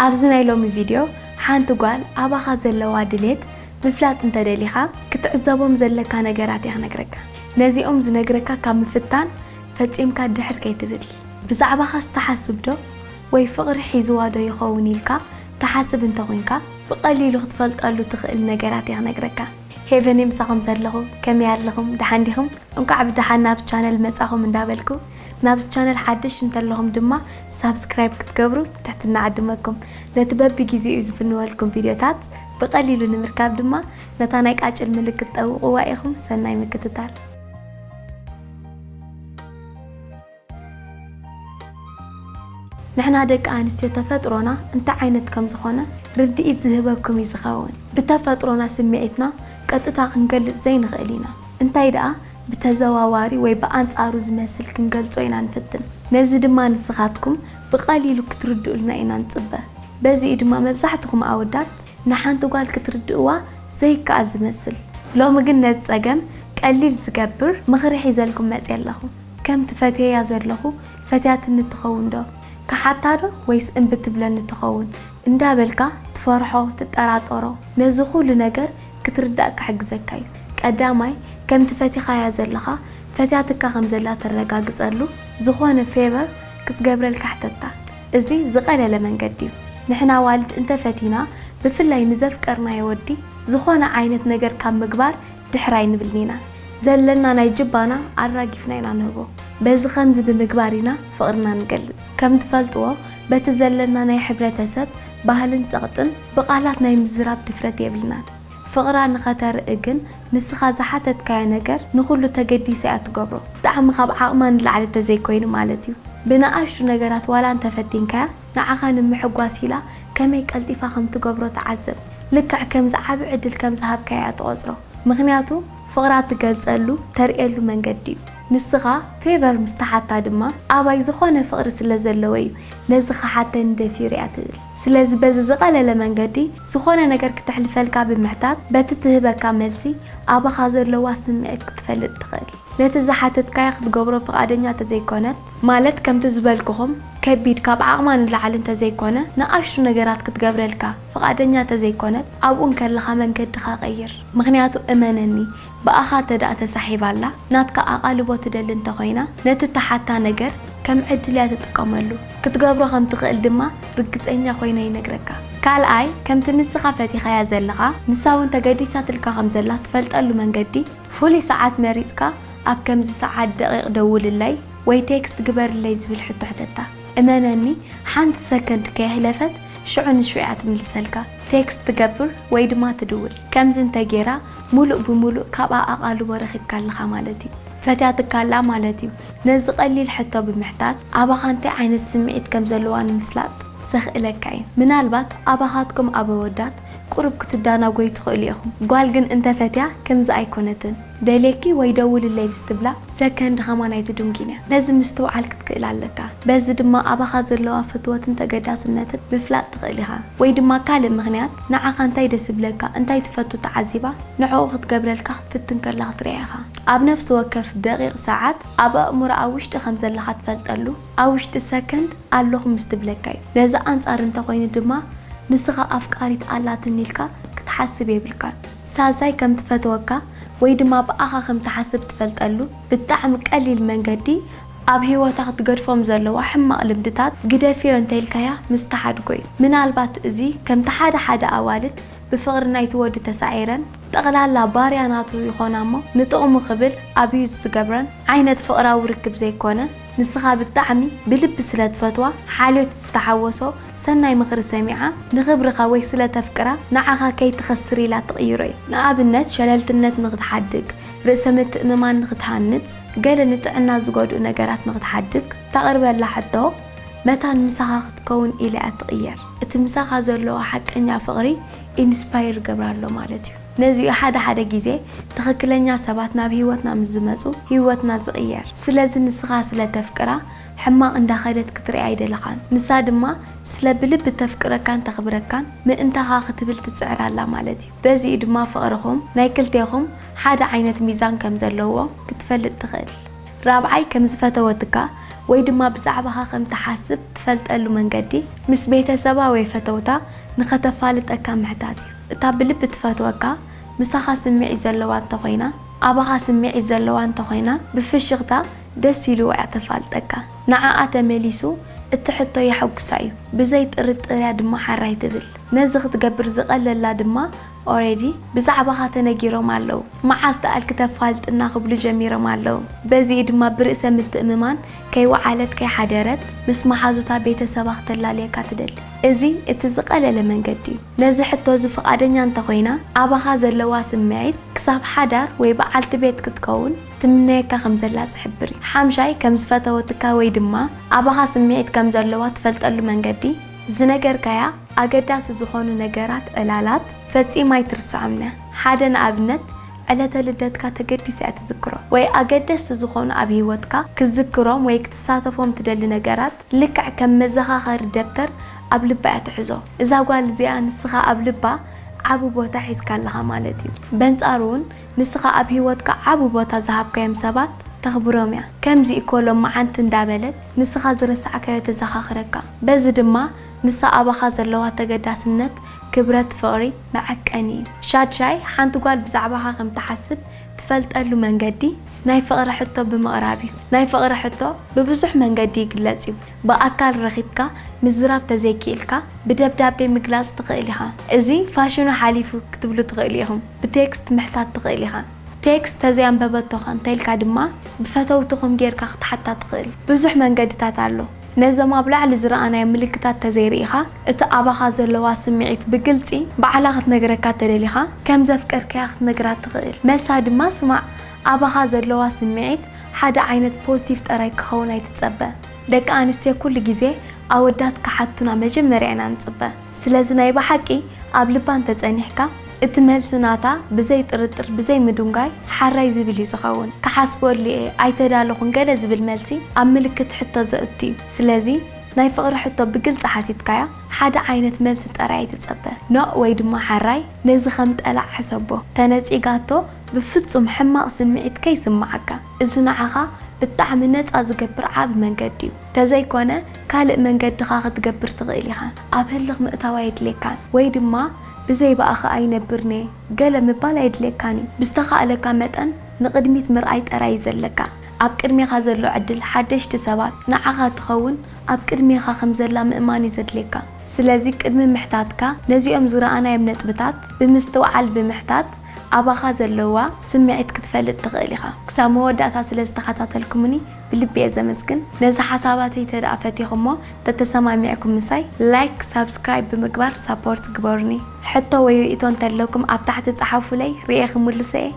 ኣብዚ ናይ ሎሚ ቪድዮ ሓንቲ ጓል ኣባኻ ዘለዋ ድሌት ምፍላጥ እንተደሊኻ ክትዕዘቦም ዘለካ ነገራት እየ ክነግረካ። ነዚኦም ዝነግረካ ካብ ምፍታን ፈጺምካ ድሕር ከይትብል። ብዛዕባኻ ዝተሓስብ ዶ ወይ ፍቕሪ ሒዝዋ ዶ ይኸውን ኢልካ ትሓስብ እንተኾይንካ ብቐሊሉ ክትፈልጠሉ ትኽእል ነገራት እየ ክነግረካ። ሄቨን ምሳኹም ዘለኹ። ከመይ ኣለኹም? ደሓን ዲኹም? እንኳዕ ብደሓን ናብ ቻነል መጻኹም እንዳበልኩ፣ ናብ ቻነል ሓድሽ እንተለኹም ድማ ሳብስክራይብ ክትገብሩ ትሕትና ዕድመኩም። ነቲ በቢ ጊዜኡ ዝፍንወልኩም ቪድዮታት ብቐሊሉ ንምርካብ ድማ ነታ ናይ ቃጭል ምልክት ጠውቕዋ ኢኹም። ሰናይ ምክትታል። ንሕና ደቂ ኣንስትዮ ተፈጥሮና እንታይ ዓይነት ከም ዝኾነ ርድኢት ዝህበኩም እዩ ዝኸውን። ብተፈጥሮና ስምዒትና ቀጥታ ክንገልጽ ዘይንኽእል ኢና። እንታይ ደኣ ብተዘዋዋሪ ወይ ብኣንጻሩ ዝመስል ክንገልጾ ኢና ንፍትን። ነዚ ድማ ንስኻትኩም ብቐሊሉ ክትርድኡልና ኢና ንጽበ። በዚ እዩ ድማ መብዛሕትኹም ኣወዳት ንሓንቲ ጓል ክትርድእዋ ዘይከኣል ዝመስል። ሎሚ ግን ነዚ ጸገም ቀሊል ዝገብር ምኽሪ ሒዘልኩም መጽየ ኣለኹ። ከም ትፈትየያ ዘለኹ ፈትያትኒ ትኸውን ዶ? ክሓታ ዶ ወይስ እምቢ ትብለኒ ትኸውን? እንዳበልካ ትፈርሖ፣ ትጠራጠሮ። ነዚ ኩሉ ነገር ክትርዳእ ክሕግዘካ እዩ። ቀዳማይ፣ ከምቲ ፈቲኻያ ዘለኻ ፈትያትካ ከም ዘላ ተረጋግጸሉ ዝኾነ ፌቨር ክትገብረልካ ሕተታ። እዚ ዝቐለለ መንገዲ እዩ። ንሕና ኣዋልድ እንተፈቲና፣ ብፍላይ ንዘፍቀርናዮ ወዲ ዝኾነ ዓይነት ነገር ካብ ምግባር ድሕር ኣይንብልን ኢና። ዘለና ናይ ጅባና ኣራጊፍና ኢና ንህቦ። በዚ ከምዚ ብምግባር ኢና ፍቕርና ንገልጽ። ከም ትፈልጥዎ፣ በቲ ዘለና ናይ ሕብረተሰብ ባህልን ጸቕጥን ብቓላት ናይ ምዝራብ ድፍረት የብልናን። ፍቕራ ንኸተርኢ ግን ንስኻ ዝሓተትካዮ ነገር ንኹሉ ተገዲሳ እያ ትገብሮ። ብጣዕሚ ካብ ዓቕማ ንላዕሊ እንተዘይኮይኑ ማለት እዩ። ብንኣሽቱ ነገራት ዋላ እንተፈቲንካያ ንዓኻ ንምሕጓስ ኢላ ከመይ ቀልጢፋ ከም ትገብሮ ተዓዘብ። ልክዕ ከምዚ ዓቢ ዕድል ከም ዝሃብካያ እያ ትቖጽሮ። ምኽንያቱ ፍቕራ ትገልጸሉ፣ ተርእየሉ መንገዲ እዩ። ንስኻ ፌቨር ምስ ተሓታ ድማ ኣባይ ዝኾነ ፍቕሪ ስለ ዘለዎ እዩ ነዚ ክሓተኒ ደፊሩ እያ ትብል። ስለዚ በዚ ዝቐለለ መንገዲ ዝኾነ ነገር ክተሕልፈልካ ብምሕታት በቲ ትህበካ መልሲ ኣባኻ ዘለዋ ስምዒት ክትፈልጥ ትኽእል። ነቲ ዝሓተትካያ ክትገብሮ ፍቓደኛ እንተዘይኮነት፣ ማለት ከምቲ ዝበልኩኹም ከቢድ ካብ ዓቕማ ንላዕሊ እንተዘይኮነ፣ ንኣሽቱ ነገራት ክትገብረልካ ፍቓደኛ እንተዘይኮነት፣ ኣብኡ እንከለኻ መንገድኻ ቀይር። ምኽንያቱ እመነኒ፣ ብኣኻ እንተ ደኣ ተሳሒባ ኣላ፣ ናትካ ኣቓልቦ ትደሊ እንተኾይና፣ ነቲ እተሓታ ነገር ከም ዕድል እያ ትጥቀመሉ። ክትገብሮ ከም ትኽእል ድማ ርግጸኛ ኮይነ ይነግረካ። ካልኣይ፣ ከምቲ ንስኻ ፈቲኻያ ዘለኻ፣ ንሳ እውን ተገዲሳትልካ ከም ዘላ ትፈልጠሉ መንገዲ፣ ፍሉይ ሰዓት መሪጽካ፣ ኣብ ከምዚ ሰዓት ደቒቕ ደውልለይ ወይ ቴክስት ግበርለይ ዝብል ሕቶ ሕተታ። እመነኒ፣ ሓንቲ ሰከንድ ከየሕለፈት ሽዑ ንሽዑ እያ ትምልሰልካ። ቴክስት ትገብር ወይ ድማ ትድውል። ከምዚ እንተ ጌራ፣ ሙሉእ ብሙሉእ ካብኣ ኣቓልቦ ረኺብካ ኣለኻ ማለት እዩ። ፈትያትካ ኣላ ማለት እዩ። ነዚ ቀሊል ሕቶ ብምሕታት፣ ኣባኻ እንታይ ዓይነት ስምዒት ከም ዘለዋ ንምፍላጥ ዘኽእለካ እዩ። ምናልባት ኣባኻትኩም ኣብ ኣወዳት ቁሩብ ክትዳናጎዩ ትኽእሉ ኢኹም። ጓል ግን እንተ ፈትያ ከምዚ ኣይኮነትን። ደልየኪ ወይ ደውልለይ ምስ ትብላ ሰከንድ ኸማን ኣይትድንጉይን እያ። ነዚ ምስትውዓል ክትክእል ኣለካ። በዚ ድማ ኣባኻ ዘለዋ ፍትወትን ተገዳስነትን ምፍላጥ ትኽእል ኢኻ። ወይ ድማ ካልእ ምኽንያት ንዓኻ እንታይ ደስ ይብለካ፣ እንታይ ትፈቱ ተዓዚባ ንዕኡ ክትገብረልካ ክትፍትን ከላ ክትርእያ ኢኻ። ኣብ ነፍሲ ወከፍ ደቒቕ ሰዓት ኣብ ኣእምሮኣ ውሽጢ ከም ዘለኻ ትፈልጠሉ ኣብ ውሽጢ ሰከንድ ኣለኹ ምስ ትብለካ እዩ። ነዚ ኣንጻር እንተኾይኑ ድማ ንስኻ ኣፍቃሪት ኣላትኒ ኢልካ ክትሓስብ የብልካን። ሳልሳይ ከም ትፈትወካ ወይ ድማ ብኣኻ ከም ትሓስብ ትፈልጠሉ ብጣዕሚ ቀሊል መንገዲ ኣብ ህይወታ ክትገድፎም ዘለዋ ሕማቕ ልምድታት ግደፍዮ እንተኢልካያ ምስ ትሓድጎ እዩ። ምናልባት እዚ ከምቲ ሓደ ሓደ ኣዋልድ ብፍቕሪ ናይቲ ወዲ ተሳዒረን ጠቕላላ ባርያ ናቱ ይኾና እሞ ንጥቕሙ ክብል ኣብዩዝ ዝገብረን ዓይነት ፍቕራዊ ርክብ ዘይኮነ ንስኻ ብጣዕሚ ብልቢ ስለ ትፈትዋ ሓልዮት ዝተሓወሶ ሰናይ ምኽሪ ሰሚዓ ንኽብርኻ ወይ ስለ ተፍቅራ ንዓኻ ከይትኸስር ኢላ ትቕይሮ እዩ። ንኣብነት ሸለልትነት ንኽትሓድግ፣ ርእሰ ምትእምማን ንኽትሃንጽ፣ ገለ ንጥዕና ዝጎድኡ ነገራት ንኽትሓድግ ተቕርበላ ሕቶ መታን ምሳኻ ክትከውን ኢላ እያ ትቕየር። እቲ ምሳኻ ዘለዋ ሓቀኛ ፍቕሪ ኢንስፓየር ይገብራ ኣሎ ማለት እዩ። ነዚ እዩ ሓደ ሓደ ግዜ ትኽክለኛ ሰባት ናብ ህይወትና ምስ ዝመጹ ህይወትና ዝቕየር። ስለዚ ንስኻ ስለ ተፍቅራ ሕማቕ እንዳኸደት ክትርእያ ኣይደለኻን። ንሳ ድማ ስለ ብልቢ ተፍቅረካን ተኽብረካን ምእንታኻ ክትብል ትጽዕር ኣላ ማለት እዩ። በዚ እዩ ድማ ፍቕርኹም ናይ ክልቴኹም ሓደ ዓይነት ሚዛን ከም ዘለዎ ክትፈልጥ ትኽእል። ራብዓይ ከም ዝፈተወትካ ወይ ድማ ብዛዕባኻ ከም ትሓስብ ትፈልጠሉ መንገዲ፣ ምስ ቤተሰባ ወይ ፈተውታ ንኸተፋልጠካ ምሕታት እዩ። እታ ብልቢ ትፈትወካ፣ ምሳኻ ስምዒት ዘለዋ እንተኾይና፣ ኣባኻ ስምዒት ዘለዋ እንተኾይና፣ ብፍሽኽታ ደስ ኢልዋ እያ ተፋልጠካ። ንዓኣ ተመሊሱ እቲ ሕቶ የሐጉሳ እዩ። ብዘይ ጥርጥር እያ ድማ ሓራይ ትብል። ነዚ ክትገብር ዝቐለላ ድማ ኦሬዲ ብዛዕባኻ ተነጊሮም ኣለዉ። መዓስ ደኣልኪ ተፋልጥና ክብሉ ጀሚሮም ኣለዉ። በዚኡ ድማ ብርእሰ ምትእምማን ከይወዓለት ከይሓደረት ምስ መሓዙታ ቤተሰባ ክተላልየካ ትደሊ። እዚ እቲ ዝቐለለ መንገዲ እዩ። ነዚ ሕቶ እዚ ፍቓደኛ እንተኾይና ኣባኻ ዘለዋ ስምዒት ክሳብ ሓዳር ወይ በዓልቲ ቤት ክትከውን ትምነየካ ከም ዘላ ዝሕብር እዩ። ሓምሻይ ከም ዝፈተወትካ ወይ ድማ ኣባኻ ስምዒት ከም ዘለዋ ትፈልጠሉ መንገዲ ዝነገርካያ ኣገዳሲ ዝኾኑ ነገራት ዕላላት ፈጺማ ኣይትርስዖምንያ። ሓደ ንኣብነት ዕለተ ልደትካ ተገዲሳ እያ ትዝክሮ ወይ ኣገደስቲ ዝኾኑ ኣብ ህይወትካ ክትዝክሮም ወይ ክትሳተፎም ትደሊ ነገራት ልክዕ ከም መዘኻኸሪ ደብተር ኣብ ልባ እያ ትሕዞ። እዛ ጓል እዚኣ ንስኻ ኣብ ልባ ዓቢ ቦታ ሒዝካ ኣለኻ ማለት እዩ። በንጻሩ እውን ንስኻ ኣብ ህይወትካ ዓቢ ቦታ ዝሃብካዮም ሰባት ተኽብሮም እያ። ከምዚ እኮ ሎመዓንቲ እንዳበለት ንስኻ ዝረሳዕካዮ ተዘኻኽረካ። በዚ ድማ ንሳ ኣባኻ ዘለዋ ተገዳስነት፣ ክብረት፣ ፍቕሪ መዐቀኒ እዩ። ሻድሻይ ሓንቲ ጓል ብዛዕባኻ ከም ትሓስብ ትፈልጠሉ መንገዲ ናይ ፍቕሪ ሕቶ ብምቕራብ እዩ። ናይ ፍቕሪ ሕቶ ብብዙሕ መንገዲ ይግለጽ እዩ። ብኣካል ረኺብካ ምዝራብ ተዘይክኢልካ ብደብዳቤ ምግላጽ ትኽእል ኢኻ። እዚ ፋሽኑ ሓሊፉ ክትብሉ ትኽእሉ ኢኹም። ብቴክስት ምሕታት ትኽእል ኢኻ። ቴክስት ተዘይኣንበበቶኸ እንተኢልካ ድማ ብፈተውትኹም ጌርካ ክትሓታ ትኽእል። ብዙሕ መንገድታት ኣሎ። ነዞም ኣብ ላዕሊ ዝረኣናዮም ምልክታት ተዘይርኢኻ፣ እቲ ኣባኻ ዘለዋ ስምዒት ብግልጺ ባዕላ ክትነግረካ ተደሊኻ፣ ከም ዘፍቀርካያ ክትነግራ ትኽእል። መልሳ ድማ ስማዕ። ኣባኻ ዘለዋ ስምዒት ሓደ ዓይነት ፖዚቲቭ ጥራይ ክኸውን ኣይትጸበ። ደቂ ኣንስትዮ ኩሉ ግዜ ኣወዳት ክሓቱና መጀመርያ ኢና ንጽበ። ስለዚ ናይ ብሓቂ ኣብ ልባ እንተጸኒሕካ፣ እቲ መልሲ ናታ ብዘይ ጥርጥር፣ ብዘይ ምድንጓይ ሓራይ ዝብል እዩ ዝኸውን። ክሓስበሉ እየ፣ ኣይተዳለኹን ገለ ዝብል መልሲ ኣብ ምልክት ሕቶ ዘእቱ እዩ። ስለዚ ናይ ፍቕሪ ሕቶ ብግልጺ ሓቲትካያ፣ ሓደ ዓይነት መልሲ ጥራይ ኣይትጸበ። ኖእ ወይ ድማ ሓራይ ነዚ ከም ጠላዕ ሕሰቦ። ተነጺጋቶ ብፍጹም ሕማቕ ስምዒት ከይስምዓካ። እዚ ንዓኻ ብጣዕሚ ነጻ ዝገብር ዓቢ መንገዲ እዩ። ተዘይኮነ ካልእ መንገድኻ ክትገብር ትኽእል ኢኻ። ኣብ ህልኽ ምእታው ኣየድልየካን ወይ ድማ ብዘይ ብኣኻ ኣይነብርን'የ ገለ ምባል ኣየድልየካን እዩ። ብዝተኻእለካ መጠን ንቕድሚት ምርኣይ ጥራይ እዩ ዘለካ። ኣብ ቅድሜኻ ዘሎ ዕድል ሓደሽቲ ሰባት ንዓኻ ትኸውን ኣብ ቅድሜኻ ከም ዘላ ምእማን እዩ ዘድልየካ። ስለዚ ቅድሚ ምሕታትካ ነዚኦም ዝረኣናዮም ነጥብታት ብምስትውዓል ብምሕታት ኣባኻ ዘለዋ ስምዒት ክትፈልጥ ትኽእል ኢኻ። ክሳብ መወዳእታ ስለ ዝተኸታተልኩምኒ ብልቢ እየ ዘመስግን። ነዚ ሓሳባተይ ተደኣ ፈቲኹሞ ተተሰማሚዕኩም ምሳይ ላይክ፣ ሳብስክራይብ ብምግባር ሳፖርት ግበሩኒ። ሕቶ ወይ ርእይቶ እንተለኩም ኣብ ታሕቲ ጸሓፉለይ፣ ርእየ ክምልሶ እየ።